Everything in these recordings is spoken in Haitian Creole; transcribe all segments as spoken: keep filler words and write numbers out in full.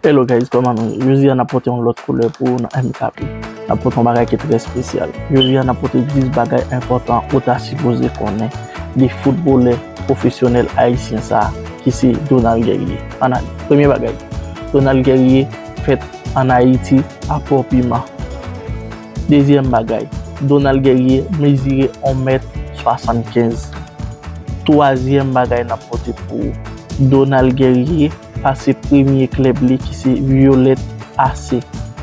Hello guys, kòman nou ye? Jodi a n ap pote yon lòt koulè pou ou nan M K P. N ap pote yon bagay ki trè espesyal. Jodi a n ap pote dis bagay enpòtan ou ta sipoze konnen de foutbolè pwofesyonèl ayisyen sa a ki se Donald Guerrier. Ann ale. Premye bagay, Donald Guerrier fèt ann Ayiti a Pòpiman. Dezyèm bagay, Donald Guerrier mezire yon mèt swasannkenz. Twazyèm bagay n ap pote pou ou, Donald Guerrier pase premye klèb li ki se Violet A C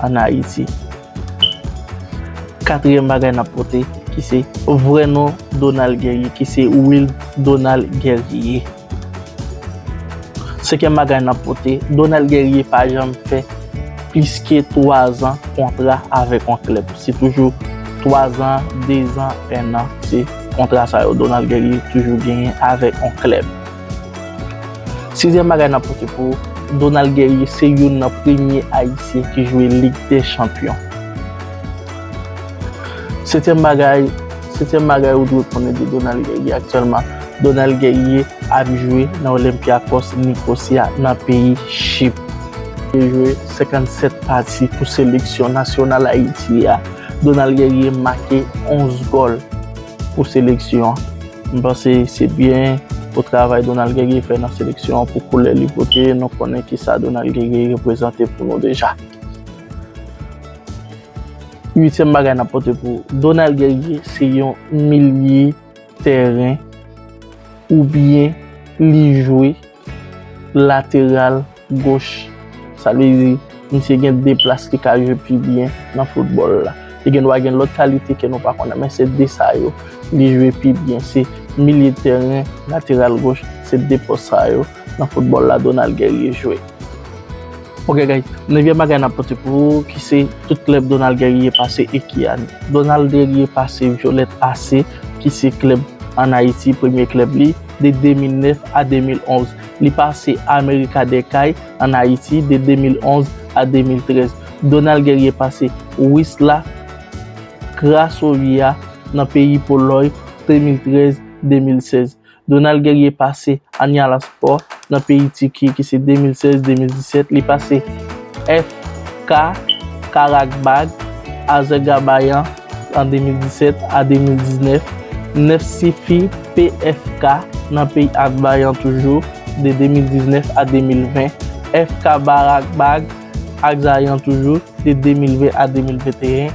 ann Ayiti. Katriyèm bagay n ap pote ki se vrè non Donald Guerrier ki se Wild Donald Guerrier. Senkyèm bagay n ap pote, Donald Guerrier pa janm fè plis ke twa zan kontra avèk yon klèb. Se toujou twa zan, de zan, en an. Se kontra sa yo Donald Guerrier toujou genyen avèk yon klèb. Sizyèm bagay n ap pote pou ou, Donald Guerrier se youn nan premye Ayisyen ki jwe Lig dè Chanpyon. Setyèm bagay, setyèm bagay ou dwe konnen de Donald Guerrier aktyèlman. Donald Guerrier ap jwe nan Olympiakos Nicosia nan peyi Chip. Li jwe senkannsèt pati pou seleksyon nasyonal Ayiti a. Donald Guerrier make onz gòl pou seleksyon an. M panse se byen pou travay Donald Guerrier fè nan seleksyon an, pou koulè li pote, nou konnen kisa Donald Guerrier reprezante pou nou deja. Uityèm bagay n ap pote pou ou, Donald Guerrier se yon milye tèren oubyen li jwe lateral goch. Sa vle di, misye gen de plas li ka jwe pi byen nan foutbòl la. Li gen dwa gen lòt kalite ke nou pa konnen, men se de sa yo li jwe pi byen. Se milye tèren, lateral goch, se de pòs sa yo nan foutbòl la Donald Guerrier jwe. Ok guys, nevyèm bagay n ap pote pou ou ki se tout klèb Donald Guerrier pase e ki ane. Donald Guerrier pase Violet A C ki se klèb ann Ayiti, premye klèb li, de de mil nèf a de mil onz. Li pase América de Cali ann Ayiti de de mil onz a de mil trèz. Donald Guerrier pase Wisła Cracovia nan peyi Polòy de mil trèz de mil sèz. Donald Guerrier pase Antalyaspor nan peyi Tiki ki se de mil sèz de mil disèt. Li pase F K Qarabag Azerbaïdjan an de mil disèt a de mil diznèf. Nefçi P F K nan peyi Azerbaïdjan toujou de de mil diznèf a de mil ven. F K Qarabag Azerbaïdjan toujou de de mil ven a de mil venteyen.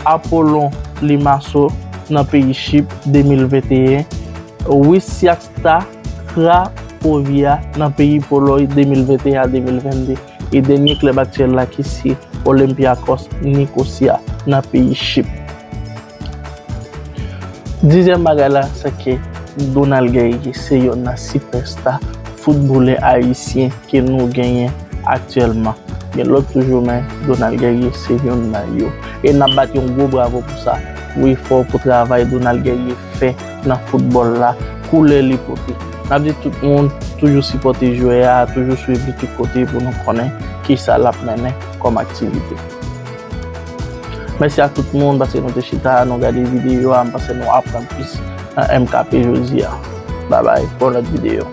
Apollon Limassol nan peyi Chip de mil venteyen. Wisła Cracovia nan peyi Polòy de mil venteyen a de mil vennde. E dènye klèb aktyèl la ki se Olympiakos Nicosia nan peyi Chip. Dizyèm bagay la, se ke Donald Guerrier se youn nan sipèsta foutbolè ayisyen ke nou genyen aktyèlman. Gen lòt toujou, men Donald Guerrier se youn nan yo. E n ap bat yon gwo bravo pou sa, pou efò, pou travay Donald Guerrier fè nan foutbòl la, koulè li pote. N ap di tout moun toujou sipòte jwè a, toujou swiv li tout kote pou nou konnen kisa l ap mennen kòm aktivite. Mèsi ak tout moun paske nou te chita, nou gade videyo a, m panse nou aprann plis nan M K P jodi a. Babay, pou yon lòt videyo.